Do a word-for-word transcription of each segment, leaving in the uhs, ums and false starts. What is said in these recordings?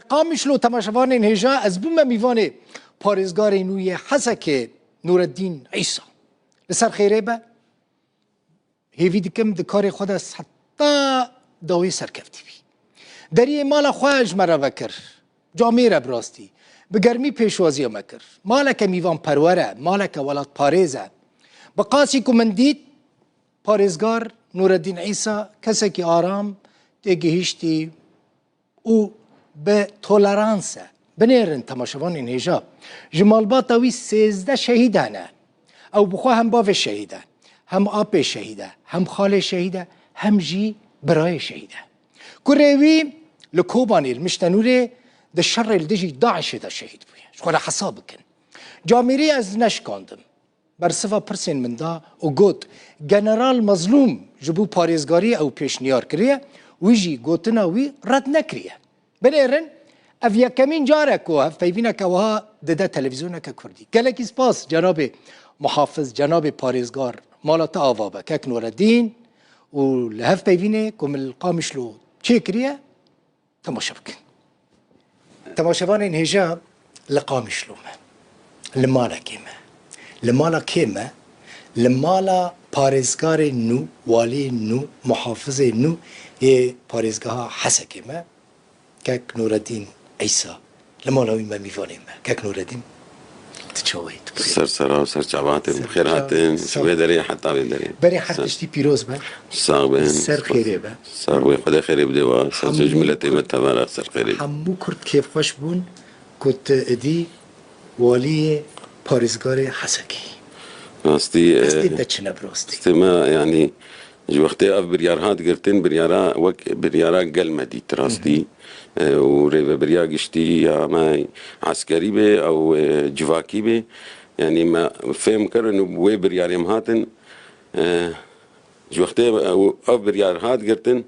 Qamişlo, temaşevanên hêja, ez bûme mîvanê parêzgarê nû yê Hesekê, Nûreddîn Îsa. Li ser xêrê be, hêvî dikim di karê xwe de heta dawî serkeftî bî. Deriyê mala xwe ji me re vekir. Camêr e bi rastî. Bi germî pêşwaziya me kir. Maleke mîvanperwer e, maleke welatparêz e. Bi qasî ku min dît, parêzgar Nûreddîn Îsa kesekî aram tê gihîştî û bi tolerans e. Binêrin temaşevanên hêja. Ji malbata wî sêzdeh şehîd hene. Ew bi xwe hem bavê şehîd e, hem apê şehîd e, hem xalê şehîd e, hem jî birayê şehîd e. Kurê wî li Kobanê, li Miştenûrê di şerê li dijî DAIŞê de şehîd bûye. Ji xwe re hesab bikin. Camêrî ez neşikandim. Bersiva pirsên min da û got, General Mazlûm ji bo parêzgariyê ew pêşniyar kiriye, wî jî gotina wî red nekiriye. Binêrin, ev yekemîn car e ku hevpeyvîneke wiha dide televîzyoneke kurdî. Gelekî spas cenabê muhafiz, cenabê parêzgar, mala te ava be, kek Nureddîn, û li hevpeyvînê ku min li Qamişlo çêkiriye, temaşe bikin. Temaşevanên hêja, li Qamişlo me, li malekê me, li mala kê me, li mala parêzgarê nû, waliyê nû, muhafizê nû yê parêzgeha Hesekê me, kek Nûreddîn Îsa. Li mala wî me mîvanê me. Kek Nûreddîn, tu çawa yî, tu bi xêr? Ser sera û ser çavan te, bi xêr hatin. Ji vê derê heta vê derê. Berê her tiştî pîroz be. Sax bin. Ser xêrê be. Sax bin. Xwedê xêrê bide we. Ser ji miletê me tevera ser xêrê. Hemû Kurd kêfxweş bûn ku tu êdî waliyê parêzgarê Hesekê yî. Rastî, destê, e, te çi ne bi rastî? Destê me, yanî, ji wextê ev biryar hat girtin, biryara wek biryara gel me dît rastî. E, û rêvebiriya giştî ya me eskerî bê, ew, e, civakî bê. Yanî me fêm kirin û wê biryarê em hatin, e, ji wextê ew, ev biryar hat girtin,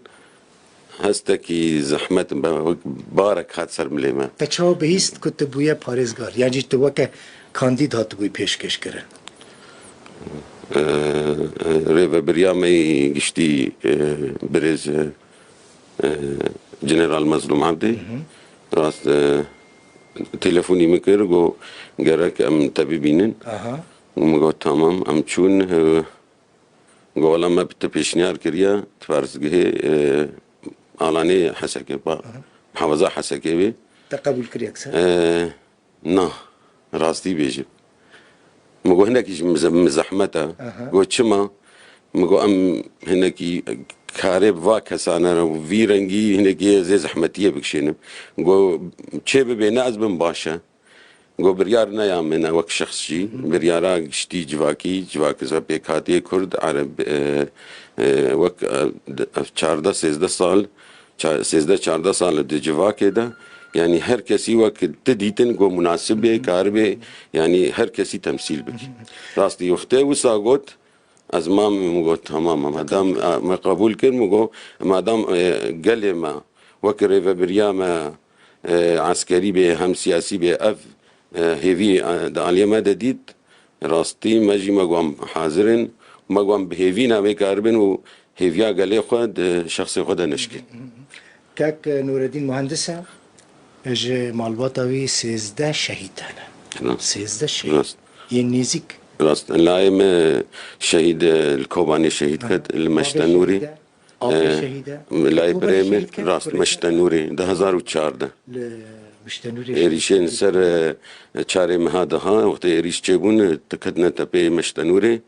hestekî zehmet, be-, wek barek hat ser milê me. Te çawa bihîst ku tu bûye parêzgar? Yan jî tu weke kandîd hatibûyî pêşkêş kirin? Ee, e, rêvebiriya me yî giştî, e, birêz, e, e, General Mazlûm Ebdî. Hı hı. Rast, e, telefonî min kir, got, gerek em te bibînin. Aha. Min got, tamam, em çûn, e, Got, wela me bi te pêşniyar kiriye, di parêzgehê, e, Alanê Hesekê, pa-, Aha. Muhafaza Hesekê bê. Te qebûl kiriye kise? E, na, rastî bêjim. Min got, hinekî ji min ze-, min zehmet e. Aha. Got, çima? Min got, em hinekî karê bi va kesane re û vî rengî hinekî ez ê zehmetiyê bikişênim. Got, çê bibê ne ez bim baş e. Got, biryar ne ya min e wek şexs jî. Biryara giştî civakî, civak, pêkhatiyê Kurd, Ereb, e, e, wek, e, di, ev çardeh sêzdeh sal, ça-, sêzdeh çardeh sal di civakê de, yanî her kesî wek ti dîtin, got, munasib bê, karibê, yanî her kesî temsîl bike. Rastî wextê wisa got, Ez mam, min got, tamam, madam, e, me qebûl kir, min got, madam, e, gelê me, wek rêvebiriya me, e, eskerî bê, hem siyasî bê, ev, e, hêvî, e, di aliyê me de dît, rastî me jî me got, em hazir in, me got, em bi hêvî ne, em ê karibin û hêviya gelê xwe di şexsê xwe de neşkin. Kek Nûreddîn muhendis e, ji malbata wî sêzdeh şehîd hene. Rast. Sêzdeh şehîd. Rast. Yên nêzîk. Rast. Layê me şehîd, e, li Kobanê şehîd ket, li Meşte Nûrî. Apê şehîd e. Apê şehîd e. Layê birê me, rast, Meşte Nûrî, du hezar û çardeh. Li Meşte Nûrê êrîşên ser, e, çarê meha daha, wextê êrîş çêbûn, e, diketine tepeyê Meşte Nûrê.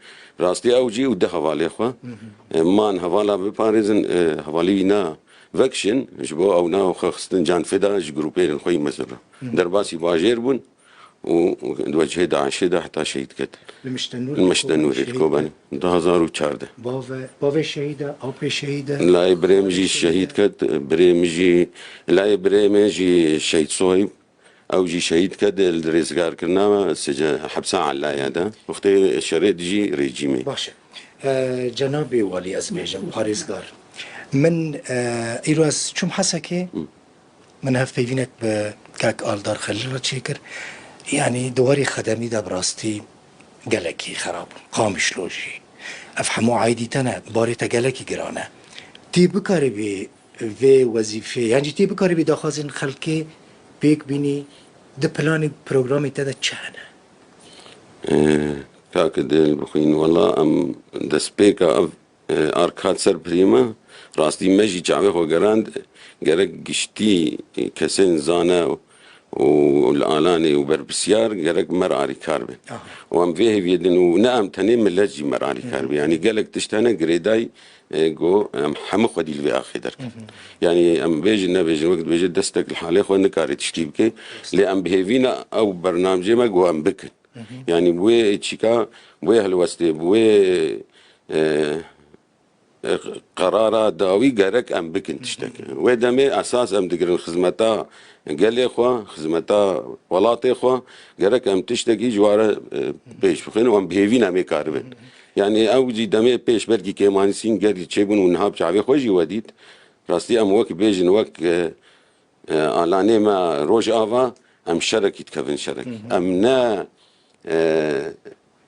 Rastî ew jî û du hevalê xwe. Hı hı. E, man hevala biparêzin, e, hevalî wî na vekişin, ji bo ew na xwe xistin canfeda ji grûpêrên xwe yî mezin re. Hı. Derbasî bajêr bûn û di wecihê DAIŞê de heta şehîd ket. Li Mişte Nûrê, li Mişte Nûrê, li Kobanê. Du hezar û çardeh. Bavê, bavê şehîd e, apê şehîd e. Layê birê min jî şehîd ket, birê min jî, layê birê min jî Şehîd Suheyb. Ew jî şehîd ket di rêzgarkirina sece-, hepsa Elaya de. Wextê şerê dijî rejîmê. Baş e. E, cenabê walî, ez bêjim, parêzgar. Min, e, îro ez çûm Hesekê. Hı. Min hevpeyvînek bi kak Aldar Xelîl re çêkir. Yanî di warê xedemî de bi rastî gelekî xerab bûn. Qamişlo jî. Ev hemû aîdî te ne, barê te gelekî giran e. Tê bikaribî vê wezîfê, yan jî tê bikaribî daxwazên xelkê pêk bînî, di planê programê te de çi hene? Ee, Kak Dilbixwîn, wela em destpêka ev, e, ark hat ser pirî me. Rastî me jî çavê xwe gerand, gerek giştî kesên zane û li Alanê û berpirsiyar gerek me re arîkar bin. Aha. Û em vê hêviyê din û ne em tenê, millet jî me re arîkar bin. Yanî gelek tişt hene girêdayî, e, go em hemû xwedî li vê axê derkin. Yanî em bêjin nebêjin, wek dibêje destek li halê xwe nikare tiştî bike. Lê em bi hêvî ne ew bernamcê me go em bikin. Yanî bi wê çîka, bi wê helwestê, bi wê, e, e, qerara dawî gerek em bikin tiştek. Wê demê esas em digirin xizmeta gelê xwe, xizmeta welatê xwe, gerek em tiştekî ji ware, e, pêş bixin û em bi hêvî ne em ê karibin. Yanî ew jî demê pêş belkî kêmanîsîn gelî çêbûn û niha bi çavê xwe jî we dît. Rastî em wek bêjin, wek, e, e, alanê me Rojava, em şerekî dikevin şerek. Em ne, e,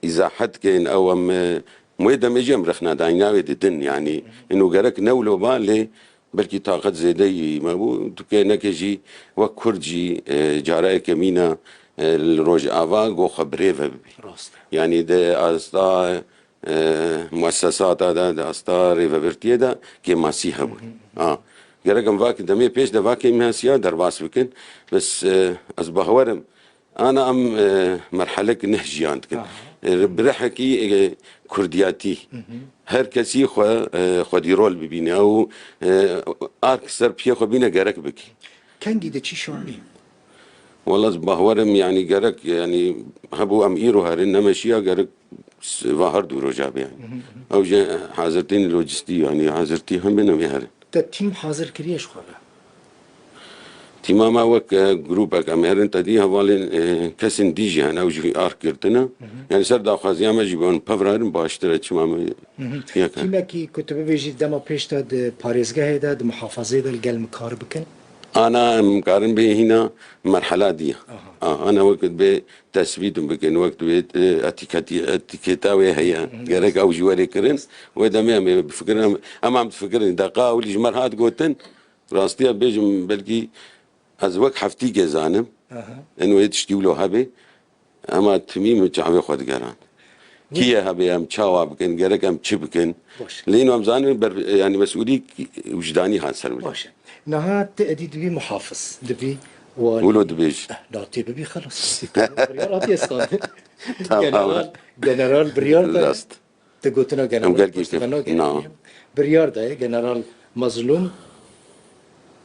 îzahet kên ew em, e, wê demê jî em rexnedayîna wê didin. Yanî ino gerek ne wilo ba, lê belkî taqet zêdeyî me bû. Tu kê neke jî wek Kurd jî, e, cara yekemîn e, e, li Rojava go xwe birêve bibî. Rast e. Yanî di asta, e, muessesata de, di asta rêvebirtiyê de kêmasî hebû. Ha. Gerek em vak demê pêş de va kêmasiya derbas bikin. Bes, e, ez bawerim ana em, e, merhelek neh jiyan dikin. Aha. E, bi rihekî, e, kurdiyatî. Her kesî xwe, e, xwedî rol bibîne û, e, ark ser piyê xwe bîne gerek bikî. Kengî de çi şanî? Wala ez bawerim, yanî gerek, yanî hebû em îro herin nemeşiya, gerek s-, va her du roja be yanî. Ew jî hazirtîn lojistî, yanî hazirtî hem bine wê herin. Te tîm hazir kiriye ji xwe re? Tîma me wek, e, grûpek em herin te dî hevalên, e, kesên dî jî hene, ew jî ark girtine. Yanî ser daxwaziya me jî bi wan pev re herin baştir e, çima me yek e. Tîmekî ku tu bibêjî dema pêş de di parêzgehê de, di muhafazê de li gel min kar bikin? Ana em karin bê hîna merhela diye. Aha. Ah, ana wek bê tesbît bikin, wek bê, e, etîketî-, etîketa wê heye. Gerek ew jî were kirin. Wê demê em ê bifikirin, em, em, em difikirin. Deqa ewilî ji me re hat gotin, rastiya bêjim, belkî ez wek heftîkê zanim. Aha. Ên wê tiştî wilo hebê. Ema timî min çavê xwe digeran. Kî ye hebê, em çawa bikin, gerek em çi bikin? Baş. Lê ino em zanin ber, yanî mesûlî wijdanî hat ser min. Baş e. Niha tu edî dibî muhafiz, dibî walî. Wilo dibêj. Eh, la tê bibî xelas. Biryar hatiye standin. Tamam. General, general biryar da. Rast. Tu gotina general. Em gelkî kef. Na. Biryar da ye, general Mazlûm.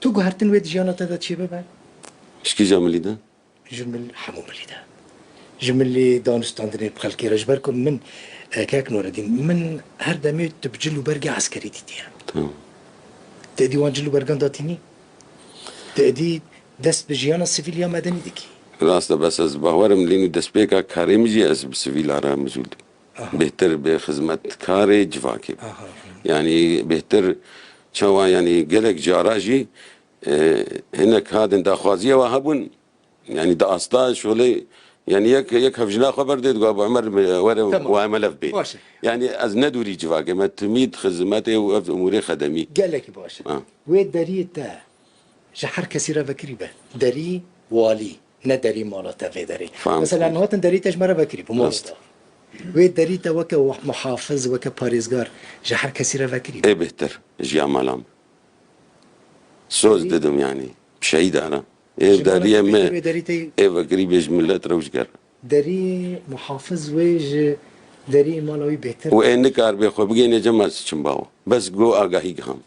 Tu guhertin wê di jiyana te de çê bibe? Ji kîja milî de? Ji mil-, hemû milî de. Ji milî danûstandinê bi xelkê re, ji ber ku min, e, kek Nureddîn, min her demê tu bi cil û bergê eskerî dîtiye. Tamam. Tu êdî wan cil û bergan datînî? Tu êdî dest bi jiyana sivîl ya medenî dikî? Rast e, bes ez bawerim lînû destpêka karê min jî ez bi sivîla re mijûl dibim. Aha. Bêhtir bi xizmetkarê civakê. Aha. Yanî bêhtir çawa, yanî gelek cara jî, e, hinek hadin daxwaziya we hebûn, yanî di asta şolê, yanî yek, yek hevjina xwe berdê, digo, "Ebu Emer, were, tamam, we emelev bê." Baş e. Yanî ez ne dûrî civakê me, timî di xizmetê û ev umûrê xedemî. Gelekî baş e. Ha. Wê deriyê te ji her kesî re vekirî be. Derî walî, ne derî mala te vê derê. Fam. Mesela, em hatin derî te ji me re vekirî bû, mala te. Rast. Wê derî te weke wa-, muhafiz, weke parêzgar ji her kesî re vekirî be. Ê bêhtir ji ya mala min. Soz didim yanî. Şehîd ara. Ê deriyê me, ê vekirî bê ji millet re û ji ger. Derî muhafiz wê ji derî mala wî bêhtir. Û ê nikar bê xwe bigêne cem ez çim bawo. Bes go agahî giham.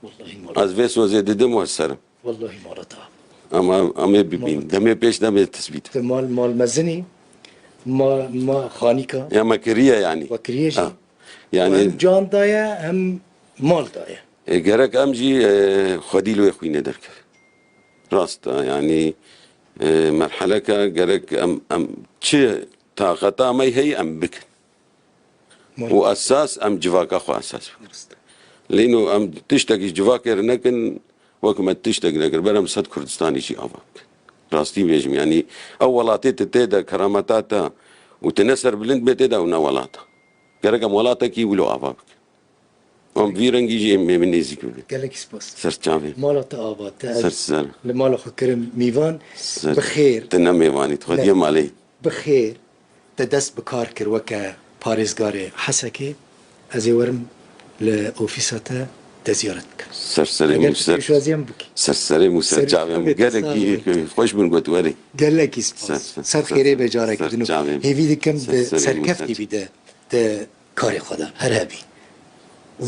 Wallahî mala. Ez vê sozê didim û ez serim. Wallahî mala te. Ama em ê bibîn. Demê pêş, demê tesbît. Te mal, mal mezinî, ma, ma xanîka. Ya me kiriye yanî. We kiriye jî. Ha. Yanî. Hem can daye, hem mal daye. E, gerek em jî, e, xwedî li wê xwînê derkevin. Rast e, yanî, e, merheleke gerek em, em çi taqeta me heye em bikin. Û esas em civaka xwe esas bikin. Rast. Lê ino em tiştekî ji civakê re nekin, wek me tiştek nekir, ber em sed Kurdistanî jî ava bikin. Rastî bêjim, yanî ew welatê tu tê de kerameta te û tu ne serbilind bê tê de, ew ne welat e. Gerek em welatekî wilo ava bikin. Em vî rengî jî ê min nêzîk bibin. Gelekî spas. Ser çavê. Mala te ava, te ez Ser ser. li mala xwe kirim mîvan. Ser. Bi xêr. Te ne mêvanî, tu xwediye Ne. malê. Bi xêr. Te dest bi kar kir weke parêzgarê Hesekê. Ez ê werim li ofîsa te te ziyaret bikim. Ser serê Eger min, tu ser, pêşwaziyê min bikî. ser serê min, ser Serê çavê min. Gelekî xweş bin got werê. Gelekî spas. Ser, ser, Ser ser, xêrê ser, be careke ser din û çavê min. hêvî dikim Ser bi serê min, serkeftî ser. bî de, de karê xwe de. Her hebî.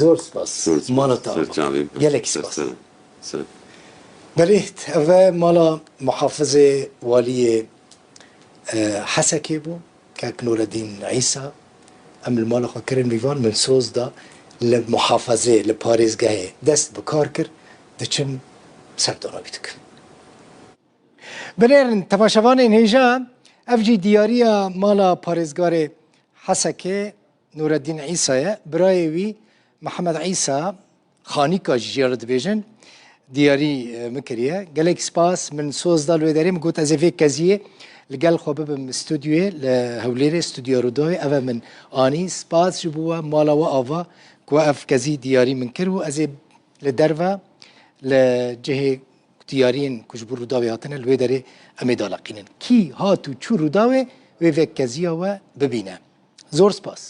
Zor spas. Zor spas. Mala te Ser ava. çavê min. Gelekî Ser spas. serê. Ser. Belê, ev e mala muhafizê waliyê, e, Hesekê bû. Kek Nureddîn Îsa, em li mala xwe kirin mîvan, min soz da li muhafazê, li parêzgehê dest bi kar kir, diçim serdana wî dikim. Binêrin, temaşevanên hêja, ev jî diyariya mala parêzgarê Hesekê Nureddîn Îsa ye. Birayê wî Mihemed Îsa, Xanîka jî jê re dibêjin, diyarî, e, min kiriye. Gelek spas, min soz da li wê derê, min got ez ê vê keziyê li gel xwe bibim stûdyoyê li Hewlêrê, stûdyoya Rûdawê, ev e min anî. Spas ji bo we, mala we ava ku ev kezî diyarî min kir û ez ê li derve, li cihê diyariyên ku ji bo Rûdawê hatine, li wê derê em ê daleqînin. Kî hat û çû Rûdawê, wê vê keziya we bibîne. Zor spas.